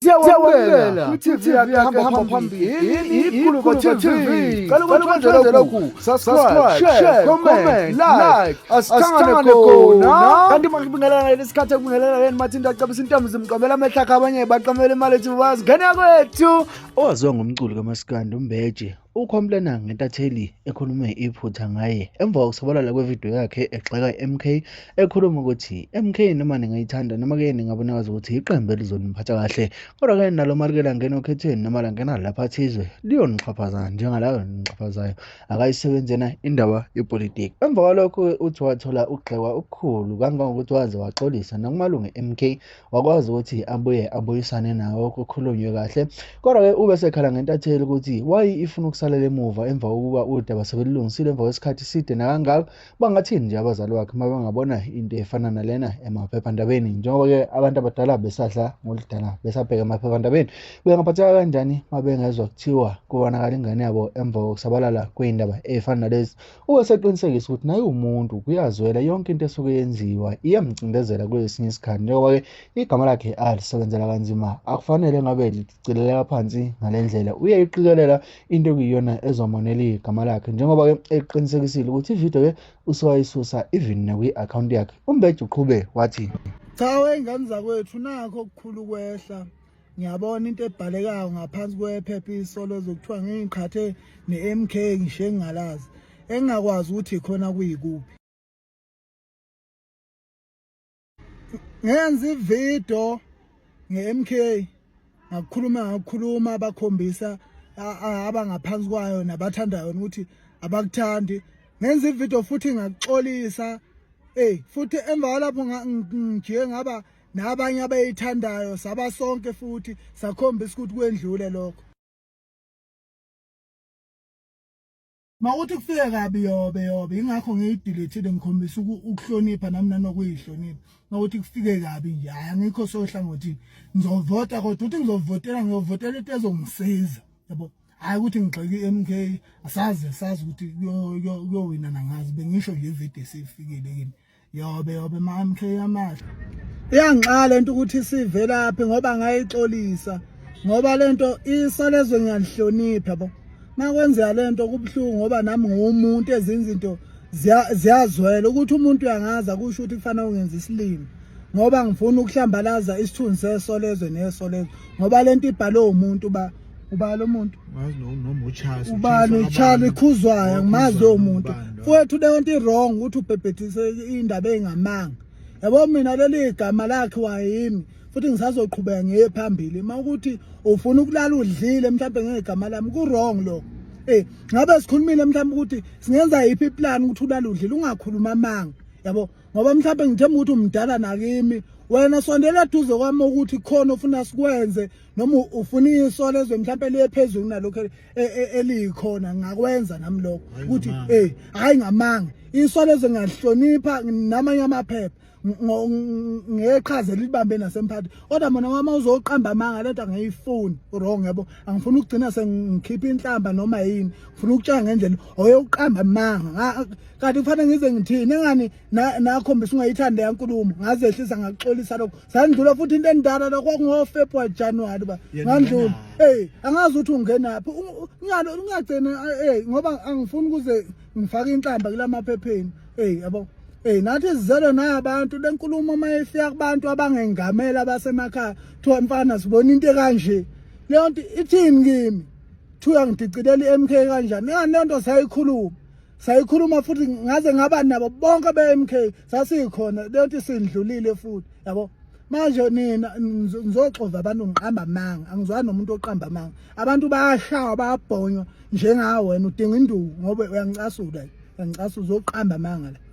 Siyawamukela kwi-TV yakhe hamba phambili iGuluva TV. Cela ukuthi wenze lokhu, subscribe, share, comment, like. Asithangane khona. Kanti makubingelela ngalesi sikhathi ekubingelela yena Mathinta acabisa intombi zimqamela amehlo akhe abanye baqamela imali ethi bazi ngane yakwethu. Owaziwa ngomculo kaMaskandi uMbeje ukhomplena ngentatheli ekhulume iphutha ngaye emva kokusabalala kwevidiyo yakhe egxeka i-MK ekhuluma ukuthi MK noma ningayithanda noma ke ningabonakaza ukuthi iqembu elizoniphatha kahle kodwa ke nalo uma like langena okhethweni noma langena lapha thizwe liyonixhaphaza njengalayo nixhaphazayo akayisebenzena indaba yepolitiki. Emva kwalokho uthi wathola ukugxekwa okukhulu kangangokuthi waze waxolisa nakumalungu e-MK wakwazi ukuthi abuye abuyisane nawo kukhulunywe kahle kodwa-ke ube sekhala ngentatheli ukuthi wayi ifuna ukusalela emuva emva kokuba udaba sebelulungisile emva kwesikhathi eside nakangaka bangathini nje abazali bakhe uma bengabona into efana nalena emaphephandabeni njengoba-ke abantu abadala besadla ngoludala besabheka emaphephandabeni bengaphatheka kanjani uma bengezwa kuthiwa kubonakala ingane yabo emva kokusabalala kwey'ndaba ey'fana nalezi Ube eseqinisekisa ukuthi naye uwumuntu kuyazwela yonke into esuke yenziwa iyamcindezela kwesinye isikhathi njengoba-ke igama lakhe alisebenzela kanzima akufanele ngabe licileleka phansi ngale ndlela uyayiqikelela into ekuyiyona ezomonela igama lakhe njengoba-ke eqinisekisile ukuthi ividiyo-ke usewayisusa even nakwi-akhawunti yakhe umbeje uqhube wathi Cha wengane zakwethu nakho okukhulu kwehla ngiyabona into ebhalekayo ngaphansi kwephepha isolo zokuthiwa ngiyiqhathe ne-MK ngisho engingalazi engingakwazi ukuthi khona kuyikuphi ngenza ividiyo nge-MK ngakukhuluma ngakukhuluma bakhombisa abangaphansi kwayo nabathandayo ukuthi abakuthandi ngenza ividiyo futhi ngakuxolisa Ey futhi emva kwalapho ngijike ngaba nabanye abayithandayo saba sonke futhi sakhombisa ukuthi kwendlule lokho. Mawuthi kufike kabi yobe yobe ingakho ngiyidilethile ngikhombisa ukuhlonipha nami nanokuyihlonipha. Mawuthi kufike kabi nje hayi angikho sohlangothini. Ngizovota kodwa uthi ngizovotela ngiyovotela into ezongisiza yabo. Hayi ukuthi ngigxeke iMK asazi sazi ukuthi kuyowina nangazi bengisho nje ivideo esifikile kimi. Yobe yobe ma MK amahle. Iyangixaka lento ukuthi sivelaphi ngoba ngayixolisa ngoba lento isolezwe ngiyalihlonipha yabo. Makwenzeka lento kubuhlungu ngoba nami ngumuntu ezinye izinto ziyazwela ukuthi umuntu uyangaza kusho ukuthi kufanele ungenza isilima ngoba ngifuna ukuhlambalaza isithunzi sesolezwe nesolezwe ngoba lento ibhalwe umuntu ba ubani lo muntu ubani uCharlie Khuzwayo ngimazi lowo muntu mfowethu leyo nto i-wrong ukuthi ubhebhethise indaba engamanga yabo mina leli gama lakhe wayimi futhi ngisazoqhubeka ngiye phambili uma ukuthi ufuna ukulala udlile mhlawumbe ngegama lami ku-wrong lokho eh ngabe sikhulumile mhlawumbe ukuthi singenza yiphi iplan ukuthi ulale udlile ungakhuluma amanga yabo ngoba mhlawumbe ngithemba ukuthi umdala nakimi wena sondela eduze kwami ukuthi khona ofuna sikwenze noma ufuna iso lezwe mhlawumbe liye phezulu kunalokho e, e, elikhona ngakwenza nami lokho ukuthi eh hayi ngamanga iso lezwe ngiyalihlonipha namanye amaphepha ngeqhaza elibambe nasemphathi kodwa mina wama uzoqamba amanga lento angiyifuni wrong yabo angifuni ukugcina sengikhipha inhlamba noma yini ngifuna ukutshela ngendlela oyoqamba amanga kanti kufanele ngize ngithini engani nakhombisa ungayithanda yankulumo ngazehlisa ngakuxolisa lokho sandlula futhi into endala la kwakungo February January ba ngandlula hey angazi ukuthi ungenaphi ngalo ungagcina hey ngoba angifuni kuze ngifake inhlamba kulamaphepheni hey yabo Hey nathi sizelwe nabantu lenkulumo uma ifika kubantu abangengamela abasemakhaya kuthiwa mfana sibona into ekanje leyo nto ithini kimi kuthiwa ngidicilela i-MK kanjani ngani leyo nto sayikhuluma sayikhuluma futhi ngaze ngaba nabo bonke be-MK sasikhona leyo nto isindlulile futhi yabo manje nina nizoxova abantu ngiqamba amanga angizwani nomuntu oqamba amanga abantu bayashawa bayabhonywa njengawe wena udinga induku ngoba uyangicasula uyangicasula uzoqamba amanga la.